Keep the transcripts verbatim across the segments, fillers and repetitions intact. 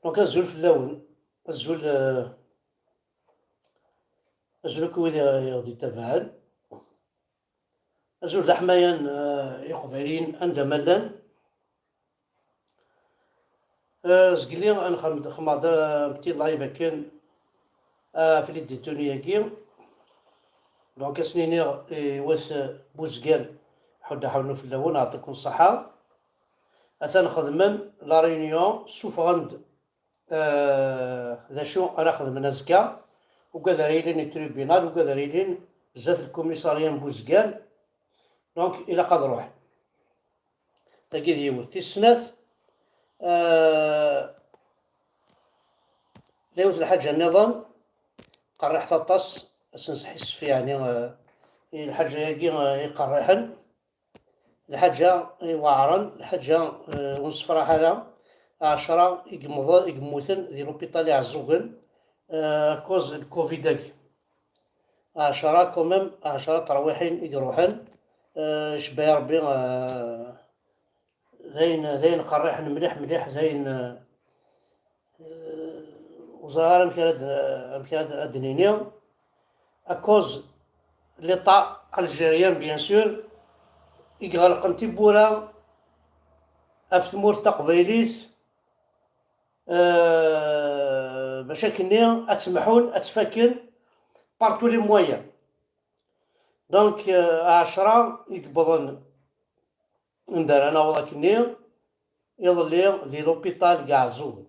Donc, azul fell-awen. Azul, euh, azul akk wid i ɣ-d-ittabaɛen. Azul d aḥmayan, euh, iqbayliyen anda ma llan. Euh, zgelli ad nxem-, xemmeɣ-d un petit live akken, euh, ɣef les détenus-agi. Donc, ad sen-iniɣ i wat Buzgan, ḥuddu aḥunnu fell-awen, ɛṭikum ṣṣeḥḥa. Atan xedmen la réunion, ssufɣen-d euh, d acu ara xedmen azekka, ugad ara yilin i tribunal, ugad ara yilin zdat lkumisarya n Buzgan, donc ilaq ad ruḥen. Tagi d yiwet. Tis snat, euh, la yiwet lḥaǧa nniḍen, qerriḥet aṭas, ad s-nesḥissef, yeɛni, euh, i lḥaǧa-agi, euh, iqerriḥen. Lḥaǧa iweɛren, lḥaǧa, eh, ur nessefraḥ ara, ɛecra i yemmḍ-, i yemmuten di l'hôpital Iɛeẓẓugen, eh, à cause n covid-agi. Ɛecra, quand même, ɛecra terwiḥin i iruḥen, eh, icebba-yi Rebbi, eh, d ayen, d ayen qerriḥen mliḥ, mliḥ, d ayen, eh, ur ẓriɣ ara amek ara d-, amek ara d-, ad d-nini. À cause l'État algérien, bien sûr, i iɣelqen tiwwura ɣef tmurt taqbaylit, euh, bac akkenni ad tt-mḥun, ad tt-fakken par tous les moyens. Donc, euh, ɛecra i yewwḍen anda ara naweḍ akkenni, iḍelli di l'hôpital deg Iɛeẓẓugen.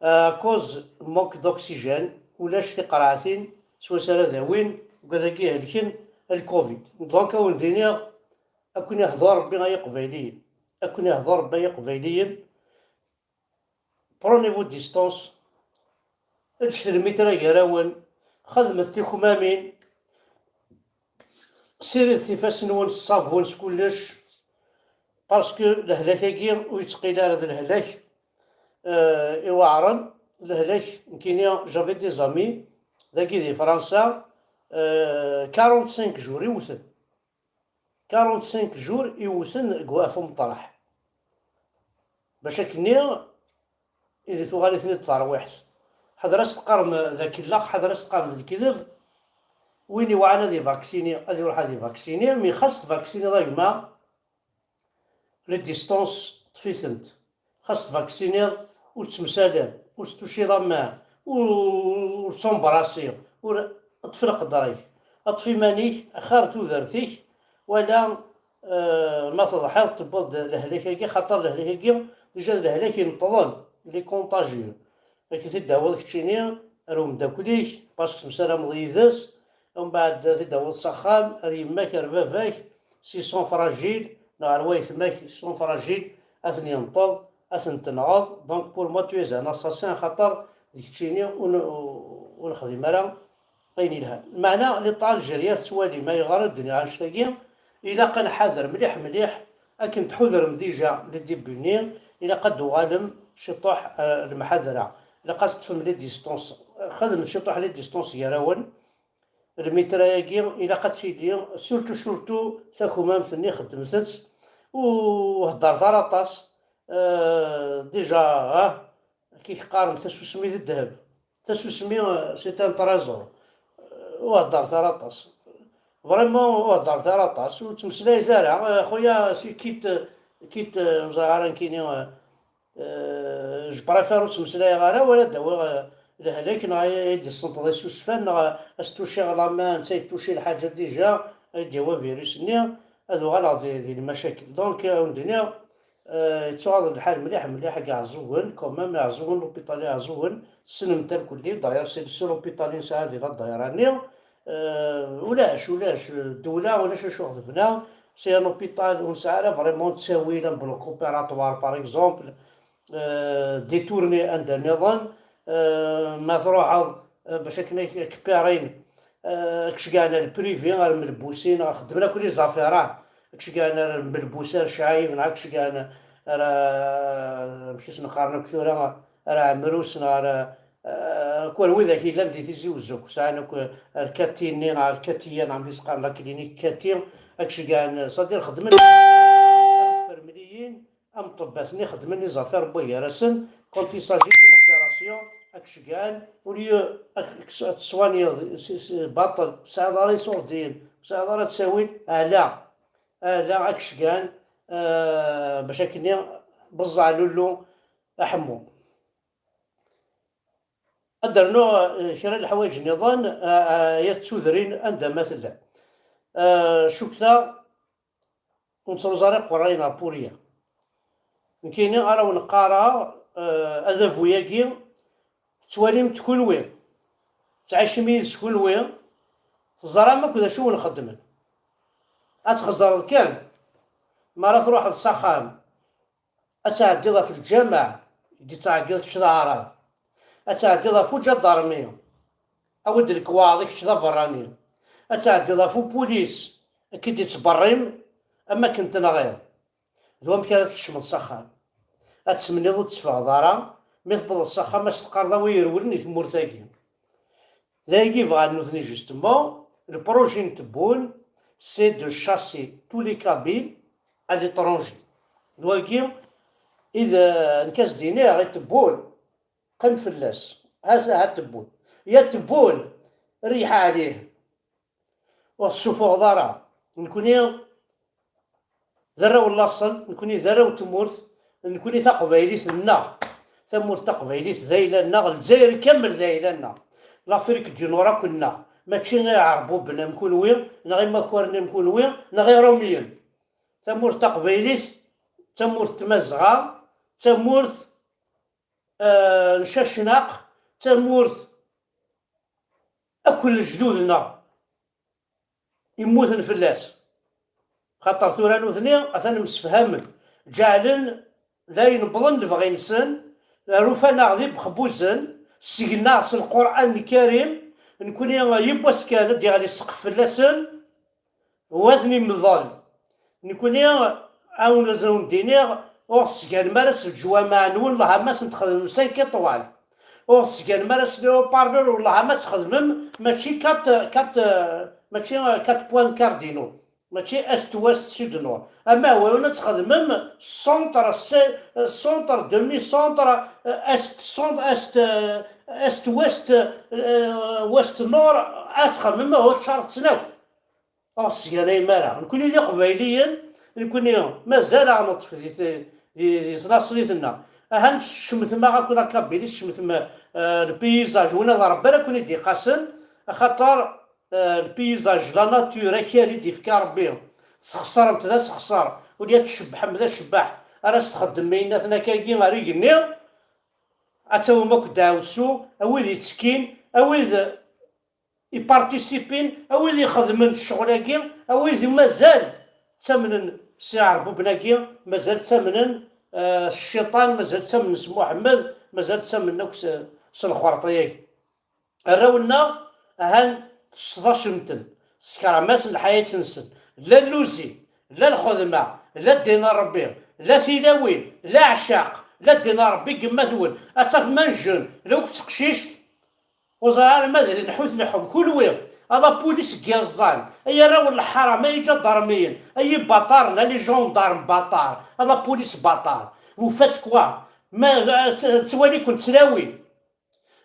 Euh, à cause manque d'oxygène, ulac tiqerɛatin s wacu ara dawin, ugad-agi helken lcovid. Donc, ad wen-d-iniɣ, ad ken-ihdu Rebbi ay Iqbayliyen. Ad ken-ihdu Rebbi ay Iqbayliyen. Prenez vos distances. Ǧǧet lmitra gar-awen. Xedmet tikmamin. Ssiridet ifassen-nwen s ṣṣabun s kullec, parce que lehlak-agi ur yettqil ara d lehlak, euh, iweɛren, lehlak, nekkini, j'avais des amis dagi di Fransa, euh, quarante-cinq jours i wten. Quarante-cinq jours i wten deg, ɣef umeṭreḥ. Bac akkenni, i di tuɣal-iten-id d tarwiḥt. Ḥader ad s-teqqarem d akellex, ḥader ad s-teqqarem d lekdeb. Win iwɛan ad ivaksini, ad iruḥ ad ivaksini, mi xas tvaksiniḍ a gma, les distances ṭṭef-itent. Xas tvaksiniḍ, ur ttemsalem, ur tettuciḍ aman, ur, ur ttembrasiḍ, ur, ṭṭef leqder-ik, ṭṭef iman-ik, axir tudert-ik, wala, euh, ma teḍḥiḍ tewwiḍ-d lehlak-agi, xaṭer lehlak-agi, déjà d lehlak ineṭṭḍen, il est contagieux. Ad k-t-id-tawiḍ keččini, ar umeddakel-ik, parce que temsalameḍ yid-s, umbeɛd ad t-id-tawiḍ s axxam, ar yemma-k, ar baba-k, s'ils sont fragiles, neɣ ar wayetma-k, s'ils sont fragiles, ad ten-yenṭeḍ, ad ten-tenɣeḍ. Donc, pour moi, tu es un assassin, axaṭer d keččini ur n-, ur nexdim ara ayen yelhan. Meɛna, l'État algérien tettwalim ayɣer i d-nniɣ annect-agi, ilaq ad nḥader mliḥ, mliḥ, akken tḥudrem déjà le début-nni, ilaq ad d-tuɣalem ciṭuḥ, euh, lemḥadra. Ilaq ad teṭṭfem les distances. Xedmet ciṭuḥ les distances gar-awen. Lmitra-agi ilaq ad tili, surtout, surtout takumamt-nni xedmet-tt, u heddret ara aṭas. Euh, déjà, ah, akken i k-qqaren, tasusmi d ddheb. Tasusmi, euh, c'est un trésor. Euh, ur heddret ara aṭas. Vraiment, ur heddret ara aṭas. Ur ttmeslayet ara. Euh, xuya, si quitte, quitte, euh, ur ẓriɣ ara nekkini, euh, euh, je préfère ur ttmeslayeɣ ara, wala ad d-awiɣ, euh, lehlak, neɣ ay, ay d-yessenṭeḍ isusfan, neɣ, euh, ad s-tuciɣ lama, netta yettuci lḥaǧa déjà, ay d-yawi virus-nni, ad uɣaleɣ di, di lmacakil. Donc, euh, ur d-nniɣ, Euh, yettuɣaḍ lḥal mliḥ, mliḥ, deg Iɛeẓẓugen, quand même, Iɛeẓẓugen, l'hôpital Iɛeẓẓugen, tessnem-t irkelli, d'ailleurs, c'est le seul hôpital i nesɛa di la ddayra-nni. Euh, ulac, ulac, ddewla, ulac acu ɣ-tebna, c'est un hôpital ur nesɛi ara vraiment ttawil, un bloc opératoire, par exemple, euh, détourné anda nniḍen, euh, ma truḥeḍ, euh, bac akken ad k-, ad k-pirin, euh, ad k-ceggɛen ar le privé, ar Melbusin, xeddmen akk les affaires, ah, ad k-ceggɛen ar Melbus, ar Cɛib, neɣ ad k-ceggɛen ar, euh, amek i sen-qqaren akk tura, ar Ɛemrus, neɣ ar, euh, akk ar widak yellan di Tizi Uzzu, sɛan akk ar Kati-nni, neɣ ar Katiya, neɣ amek i s-qqaren, la clinique Kati, ad k-ceggɛen, c'est-à-dire xeddmen am tfermliyin, am ṭṭebbat-nni xeddmen les affaires n wagar-asen, Quand il s'agit d'une opération, ad k-cgan, au lieu ad k-, ad teswaniyeḍ s, s, baṭel, ur tesɛiḍ ara iṣurdiyen, ur tesɛiḍ ara ttawil, ala, ala, ad k-cgan, eh, bac akkenni, beẓẓeɛ lullu, aḥemmu. Ad d-rnuɣ, eh, kra n leḥwayeǧ nniḍen, eh, eh, yat tudrin anda ma tella. Eh, cukteɣ ur nettruẓ ara iqerrayen ɣef Puriya. Nekkini ara wen-qqareɣ, eh, adabu-agi tettwalim-t kunwi, tettɛicim yid-s kunwi, teẓram akk d acu wen-xeddmen. Ad txeẓreḍ kan, mi ara truḥeḍ s axxam, ad tɛeddiḍ ɣef lǧameɛ i d-tettɛeggiḍ kečč d aɛrab, ad tɛeddiḍ ɣef uǧadarmi, awi-d lekwaɣeḍ i kečč d aberrani, ad tɛeddiḍ ɣef upulis, ad k-id-ittberrim am akken tenɣiḍ. D wamek ara tkecmeḍ s axxam. Ad tmenniḍ ur d-teffɣeḍ ara, mi tewwḍeḍ s axxam ad s-teqqareḍ a wi irewlen i tmurt-agi. D ayagi bɣan nutni, justement, le projet n Tebboune, c'est de chasser tous les Kabyles à l'étranger. D wagi i d, nekk ad s-d-iniɣ i Tebboune, qqim fell-as. Ha, ha Tebboune. Ya Tebboune, reyyeḥ ɛlih. Ur tessufuɣeḍ ara. Nekni d arraw n laṣel, nekni d arraw n tmurt, nekni taqbaylit nneɣ. Tamurt taqbaylit d ayla nneɣ, Lezzayer kamel d ayla nneɣ. L'Afrique du Nord akk nneɣ. Mačči iɛerbuben am kunwi, neɣ imakaren am kunwi, neɣ iṛumiyen. Tamurt taqbaylit, tamurt n tmazɣa, tamurt, eh, n cacnaq, tamurt akk n lejdud-nneɣ immuten fell-as. Xaṭer tura nutni atan msefhamen, ǧeɛlen d ayen wwḍen lebɣi-nsen, rufan-aɣ d ibexbuzen, sgen-aɣ s Lqur'an Lkarim, nekni yiwwas kan ad d-yeɣli ssqef fell-asen, u ad ten-imḍel. Nekni, awen-, ad awen-d-iniɣ, ur tesganem ara s leǧwameɛ-nwen, wellah ma sen-txedmem cinq étoiles. Ur tesganem ara s les haut-parleurs, wellah ma txedmem mačči quatre, quatre, mačči quatre points cardinaux, mačči est, ouest, sud, nord. Amahwa-nwen ad txedmem centre, se-, centre, demi-centre, est, centre, est, est, ouest, euh, ouest, nord, ad txedmem, ur tcarṭen akk. Ur ɣ-tesganayem ara. Nekni d Iqbayliyen, nekni mazal ad ɣ-neṭṭef di t-, di, di tnaṣlit-nneɣ. Aha, tcemtem-aɣ akk la Kabylie, tcemtem, eh, le paysage, win ad Ṛebbi ara ken-id-iqasen, axaṭer, eh, le paysage, la nature, akal i d-ifka Ṛebbi, tesxeṣremt d asexṣer, ula ad tcebbḥem d acebbaḥ, ara s-txeddem mi yenna-ten akkagi ar igenni, ad tawim akk ddeɛwessu, a wid yettekkin, a wid ipartisipin, a wid ixedmen ccɣel-agi, a wid mazal ttamnen s iɛerbuben-agi, mazal ttamnen, eh, s cciṭan, mazal ttamnen s Muḥemmed, mazal ttamnen akk s, s lxerṭi-agi. Arraw-nneɣ, ahan tesseḍacem-ten, teskerhem-asen lḥayat-nsen, la lluzi, la lxedma, la ddin n Ṛebbi, la tilawin, la aɛcaq, la ddin n Ṛebbi deg yemma-twen. Ad tafem un jeune, la akk d teqcict, ur ẓriɣ ara ma d lḥut leḥḥum. Kunwi, a la police n yiẓẓan, ay arraw n leḥram, ay iǧadarmiyen, ay ibaṭaren, a les gendarmes bâtards, a la police bâtard. Vous faites quoi? Ma, ttwali-ken tlawin,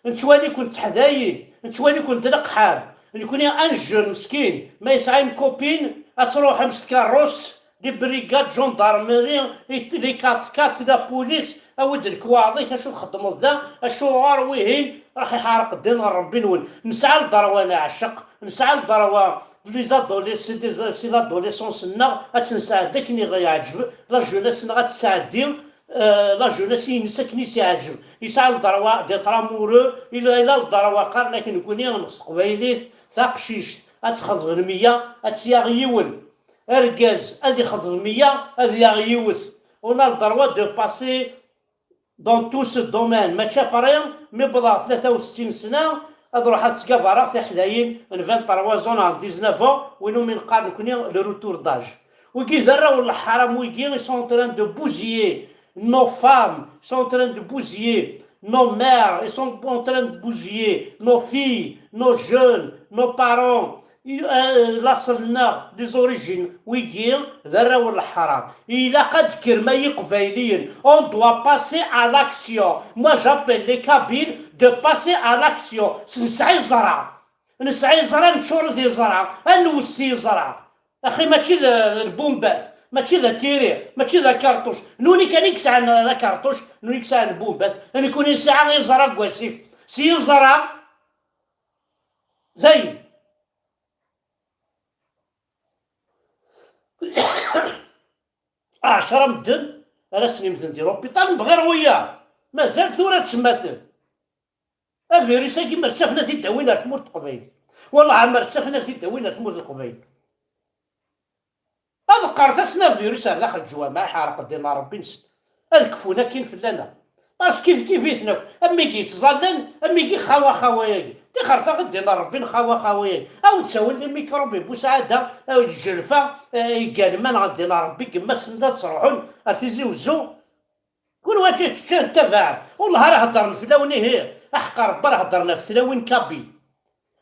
nettwali-ken teḥdayin, nettwali-ken d leqḥab. Nekni un jeune meskin, ma yesɛa une copine, ad truḥem s tkeṛṛust, les brigades gendarmerie, les quatre-quatre, la police, awi-d lekwaɣeḍ-ik, acu txeddmeḍ da, acuɣer wihin, rax iḥerq ddin n Ṛebbi-nwen. Nesɛa le droit ad neɛceq, nesɛa le droit, les adolescents, c'est des, c'est l'adolescence-nneɣ, ad tt-nesɛeddi akken i ɣ-yeɛǧeb, la jeunesse-nneɣ ad tesɛeddi, eh, la jeunesse-ines akken i s-yeɛǧeb. Yesɛa le droit d'être amoureux, ila, ila le droit, qqaren-ak nekni s teqbaylit, taqcict, ad txeḍben meyya, ad tt-yaɣ yiwen. Argaz ad ixḍeb meyya, ad yaɣ yiwet. On a le droit de passer dans tout ce domaine. Mačči après, mi wwḍeɣ tlata u settin sna, ad ruḥeɣ ad ttgabareɣ tiḥdayin n vingt-trois ans neɣ dix-neuf ans, win umi neqqar nekni le retour d'âge. Wigi d arraw n leḥram, wigi, ils sont en train de bousiller nos femmes, ils sont en train de bousiller nos mères, ils sont en train de bousiller nos filles, nos jeunes, nos parents. Laṣel-nneɣ, les origines, wigi d arraw n leḥram. Ilaq ad d-kkrem ay iqbayliyen. On doit passer à l'action. Moi, j'appelle les Kabyles de passer à l'action. S nesɛi ẓra. Nesɛi ẓra, neččur d iẓra, ad nwet s iẓra. Axi mačči d, d lbumbat, mačči d atiri, mačči d akarṭuc. Nuni kan i yesɛan d akarṭuc, nuni i yesɛan lbumbat. Nekuni nesɛa iẓra deg wasif. S yiẓra, dayen. Ɛecra medden ara sen-imten di l'hôpital, bɣir wiyaḍ. Mazal tura ttmaten. Avirus-agi mer ttafen ad t-id-awin ar tmurt n Leqbayel. Wallah mer ttafen ad t-id-awin ar tmurt n Leqbayel. Ad qqret-asen avirus ar daxel leǧwameɛ, iḥreq ddin n Ṛebbi-nsen. Ad kfun akkin fell-aneɣ. Parce que kif kif-iten akk, am wigi yettẓallan, am wigi xawa xawa-yagi. Tixret-aɣ-id ddin n Ṛebbi n xawa xawa-yagi. A wen-ttawin les microbes, Busaɛada, eh, Ǧelfa, eh, Igalma, neɣ ddin n Ṛebbi, gemmasen ad ttruḥun ar Tizi Wezzu. Kunwi ad teččan tabaɛt. Wellah ara heddren fell-awen ihi. Aḥeqq Ṛebbi ara heddren ɣef tlawin kabil.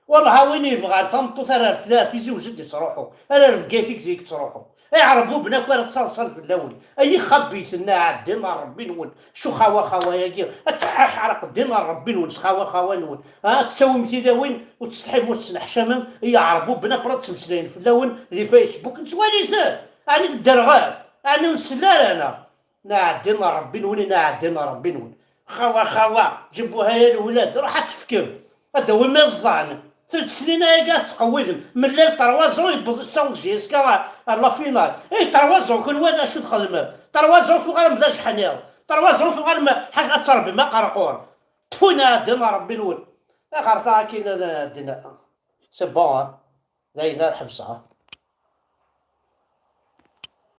Wellah a win yebɣan tameṭṭut ara ar tla-, ar Tizi Wezzu d-ittruḥu. Ara ar Bgayet i d-yettruḥu. Iɛerbuben akk ara ttaḍsan fell-awen. Ay ixabiten, a ddin n Ṛebbi-nwen. Cu xawa xawa-yagi. Ad tt-, ad ḥerq ddin n Ṛebbi-nwen s xawa xawa-nwen. Ha, ad tettawim tilawin, ur tsetḥim, ur tesneḥcamem. Iɛerbuben akk ara ttmeslayen fell-awen di Facebook. Nettwali-ten. Ɛni tedderɣel? Ɛni ur nsell ara, neɣ? Naɛdin Ṛebbi-nwen, naɛdin Ṛebbi-nwen. Xawa, xawa, ǧibuha ya lewlad, ruḥ ad tefkem. Ad d-awim iẓẓan. Telt snin ayagi ad tettqewwidem. Mellal trois ans yewweḍ saweḍ jiska ar la finale. Eh, trois ans, kunwi d acu txedmem? Trois ans tuɣalem d ajeḥniḍ. Trois ans tuɣalem ḥaca ad tṛebbim aqerqur. Tfu, naɛdin Ṛebbi-nwen. Axer ta akkin, naɛdin. C'est bon, hein? D ayen ara ḥebseɣ.